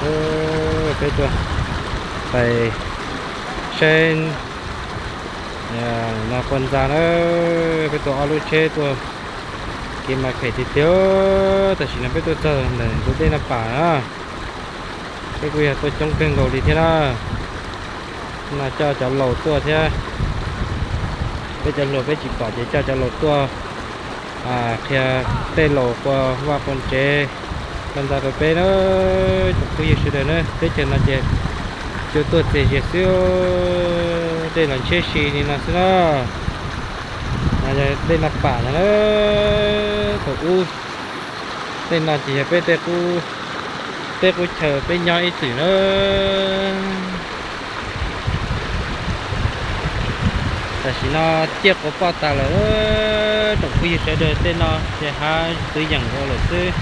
Peb tuaj pais saib no qua ntxa na, peb tuaj ob lub tsheb tuaj kev mas phem tiag tiag. Tam sim no peb tuaj txog ntawm ntug dej Naj Pam na, peb kuj yog tuaj coob kawg nkaus li thiab na. No coj cov laus tuaj thiab, peb cov hluas peb tsis pom ces coj cov laus tuaj qhia tej laus qua vaj qua tsev qua ntxa rau peb na. Tsoom phooj ywg sawv daws na, teb chaws no ces cua tuaj txias zias xwb, dej los ntshiab si li no xwb na. Dej Naj Pam no na, thaum ub tej no ces yog peb tej qub teb qub chaw peb nyob ib txwm na. Tam sim no ciaj quav poj tas lawm, tsoom phooj ywg sawv daws, tej no ces hav twv yeem ua lawm xwb.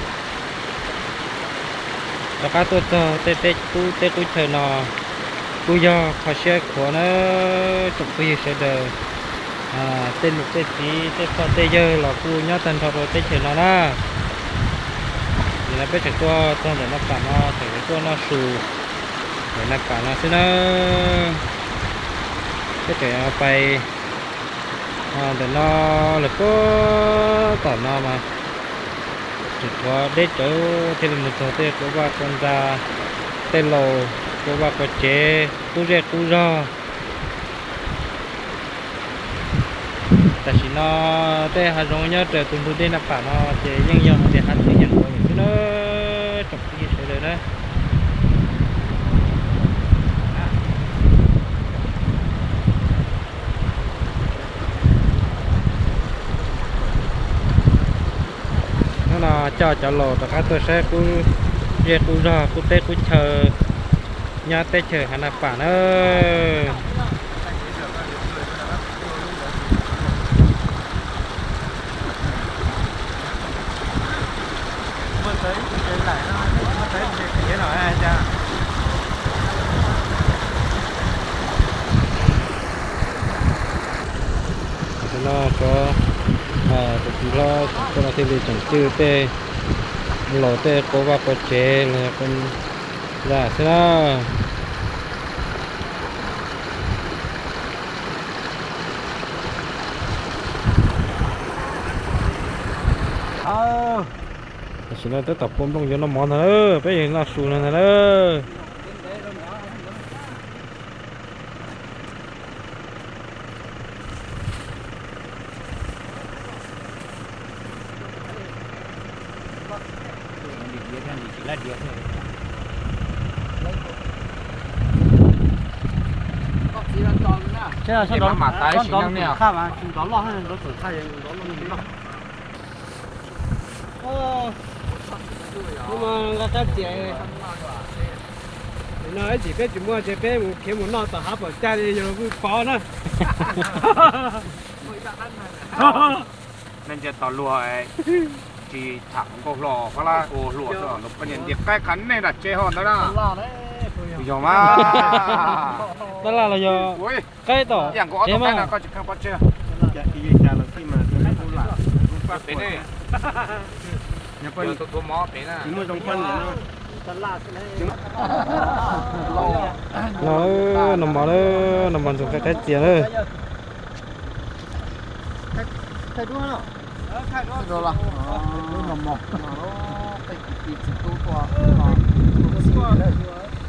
Rov qab tuaj txog tej teb qub teb qub chaw no kuj yog kho siab khuav na, tsoom phooj ywg sawv daws. Tej niam tej txiv tej pog tej yawg los kuj nyob tag nrho rau teb chaws no na. Nim no peb tseem tuaj txog ntawm Naj Pam no, tseem tuaj noj su ntawm Naj Pam no xwb na. Peb tseem pais ntawm no lawm puag tom no mas tseem tshuav deb tsawv thiaj li mus txog tej qua vaj qua ntxa, tej laus qua vaj qua tsev qub zej qub zog. Tam sim no tej hav zoov nyob raws tus ntug dej Naj Pam no ces yeej yog hais tias hav twv yeem ua lawm xwb na, tsoom phooj ywg sawv daws na. Hnub no coj cov laus rov qab tuaj saib qub zej qub zog qub teb qub chaw nyob teb chaws hav Naj Pam na. Tam sim no cov tus txiv hlob tuaj no thiaj li tseem cwj tej laus tej qua vaj qua tsev los yog ntxa xwb na. Tam sim no tab tom pua nplooj yuav noj mov ntag na, peb yuav noj su no ntag na. Nqa qab txias no ib chim peb tsis muaj ces peb mus khiav mus noj tom hav pom cag li yog vwj pov na. Nej ntsia tos luag tsis tham hluas nkauj hluas, pab lab ua hluas xwb, poj niam ntiav qaib qhav nej nram tsev ho ntawd na. Yog mas. Tab laj los yog qaib tom tsev mas. Noj mov na, noj mov ntxoov qaib txias na.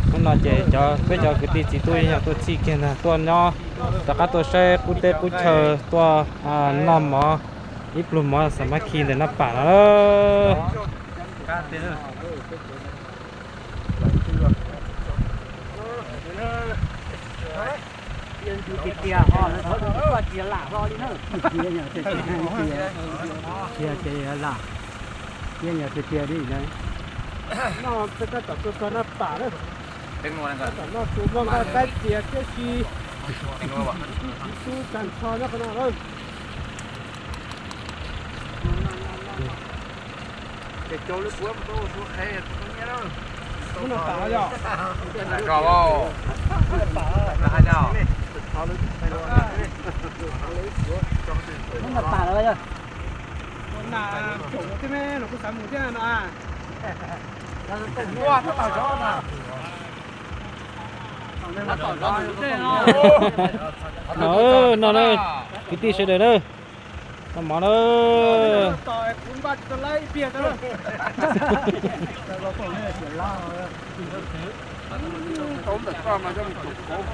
Hnub no ces cov peb cov kwv tij txiv tub yeej yog tuaj txhij kiag ntag, tuaj nyob rov qab tuaj saib qub teb qub chaw, tuaj noj mov ib pluag mov xa mab khi ntawm Naj Pam no. Tiag tiag li na. Tiag tiag lam. Tiag tiag li na. Noj peb tab tom tuaj txog Naj Pam na. Tab tom noj su noj nqaij qaib txias thiab si. Tub tub tag nrho nyob qhov no lawm. Ces cau lub suab ua suab qhev tus nyiab lawm. Hnub no pam yog. Hnub no pam lawm yog. Ua nas caum thiab me los kuv xav mus thiab no. No, no na, kwv tij sawv daws na, noj mov na. Noj tom qab kawg nkaus lawm.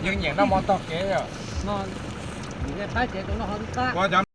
Yeej nyiam noj mov tog kev. Ua cov